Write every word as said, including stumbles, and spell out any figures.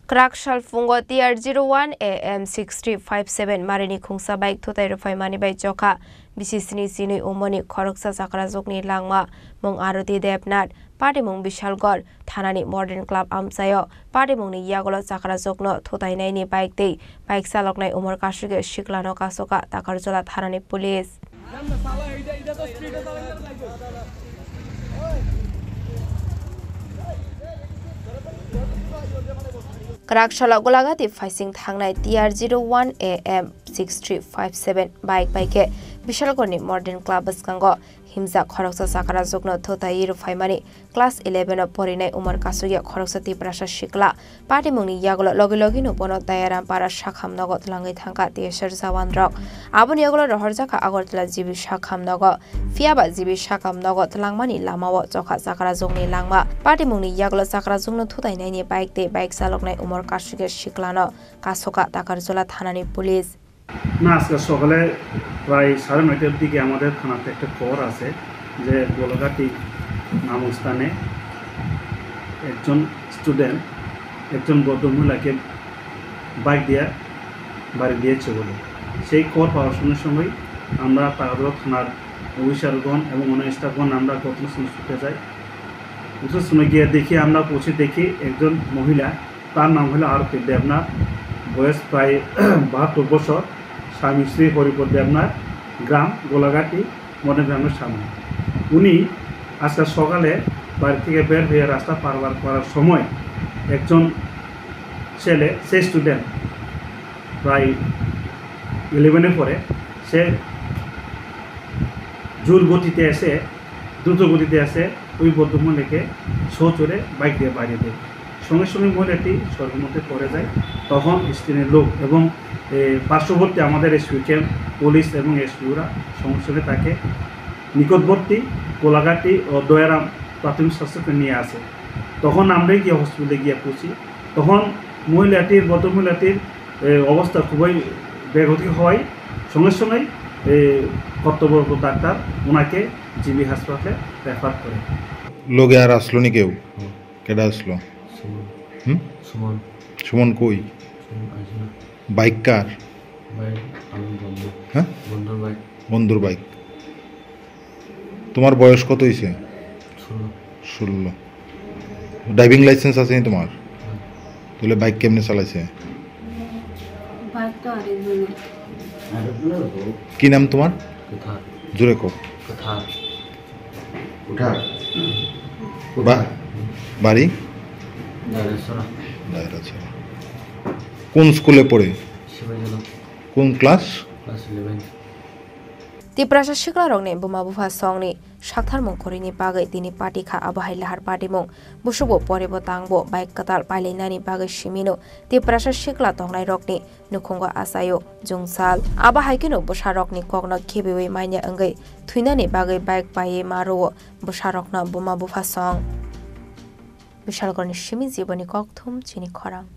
Kwrak sal phungo T R zero one A M six three five seven marini khungsa bike thutai rwphaimani bai chokha bisi sni chinwi umorni khoroksa chakrajwkni langma mung Aroti Debnath, patimung Bishalgarh thanani Modern Club amchaio. Patimungni yagulo chakrajwkno thutainaini bike tei bike chaloknai umor kasugya siklano kasoka Takarjala thanani police. Kwrak salo Golagati phaising thangnai T R zero one A M six three five seven bike bai khe Bishalgarhni Modern Club bwskango himjak khoroksa chakrajwkno thutaiwi rwphaimani class eleven o porinai umor kasugya khoroksa Tiprasa sikla. Patimungni yagulo logi logino bono Dayarampara sakham nogo twlangwi thangkha T S R jawanrok. Aboni yagulo rohorjakha Agartala G B sakham nogo. Phiyaba G B sakham nogo twlangmani lamao chokha chakrajwkni langma. Patimungni yagulo chakrajwkno thutainaini bike tei bike chaloknai umor kasugya siklano kasoka Takarjala thanani police. না, আজকে সকালে প্রায় সাড়ে নয়টার দিকে আমাদের থানাতে একটা খবর আছে যে গোলাঘাটি নামক স্থানে একজন স্টুডেন্ট একজন ভদ্রমহিলাকে বাইক দিয়ে বাড়ি দিয়েছে বলে। সেই খবর পাওয়ার সঙ্গে সঙ্গেই আমরা তাগাদুরা থানার অফিসারগণ এবং অন্য স্টাফগণ আমরা ঘটনাস্থলে ছুটে যাই। ঘটনাস্থলে গিয়ে দেখি, আমরা পৌঁছে দেখি একজন মহিলা, তার নাম হলো আরতি দেবনাথ, বয়স প্রায় বাহাত্তর বছর, স্বামী শ্রী হরিপদ দেবনাথ, গ্রাম গোলাঘাটি, মডেল গ্রামের সামনে। উনি আজকে সকালে বাড়ি থেকে বের হয়ে রাস্তা পারাপার করার সময় একজন ছেলে, সে স্টুডেন্ট, প্রায় ইলেভেনে পড়ে, সে জোর গতিতে এসে, দ্রুত গতিতে এসে ওই ভদ্রমহিলাকে সজোরে বাইক দিয়ে বাড়ি দেয়। সঙ্গে সঙ্গে মহিলাটি সড়কের মধ্যে পড়ে যায়। তখন স্থানীয় লোক এবং, এ, পার্শ্ববর্তী আমাদের এসপি ক্যাম্প, পুলিশ এবং এসপিওরা সঙ্গে সঙ্গে তাকে নিকটবর্তী কোলাঘাটি ও দয়ারাম প্রাথমিক স্বাস্থ্যকেন্দ্রে নিয়ে আসে। তখন আমরাই গিয়ে হসপিটালে গিয়ে পৌঁছি। তখন মহিলাটির, ভদ্রমহিলাটির, এ, অবস্থা খুবই বেগতিক হওয়ায় সঙ্গে সঙ্গেই, এ, কর্তব্যরত ডাক্তার ওনাকে জিবি হাসপাতালে রেফার করে। লগে আর আসলো নি কেউ? হুম। কেডা আসলো? সুমন। হুম? সুমন। সুমন কই? সুমন আইছে না। বাইক কার? বাইক আমার বন্ধু। হ্যাঁ? বন্ধুর বাইক। বন্ধুর বাইক। তোমার বয়স কত হইছে? ষোলো। ষোলো। ড্রাইভিং লাইসেন্স আছে নি তোমার? হুম। তাহলে বাইক কেমনে চালাইছে? বাইক তো আরেকজনের। কি নাম তোমার? কুঠার। জোরে কও। কুঠার। কুঠার। বা-, বাড়ি? দায়রাছড়া। দায়রাছড়া। কোন স্কুলে পড়ে? শিবাজীনগর। কোন class? Class eleven. Tiprasa siklarokni buma bupha songni saktharmung kwrwini bagwi tini party kha, abo hai lahar patimung. Busukbo poribo tangbo bike kwtal pailainani bagwi simino Tiprasa sikla tongnairokni nukhungo achaio jungsal. Abo hai kheno bwsarokni kokno khibiwi manya wngwi thwinani bagwi bike paiwi ma rwo bwsarokno buma bupha song. Bishalgarhni simi Jiboni Kokthum chini khorang.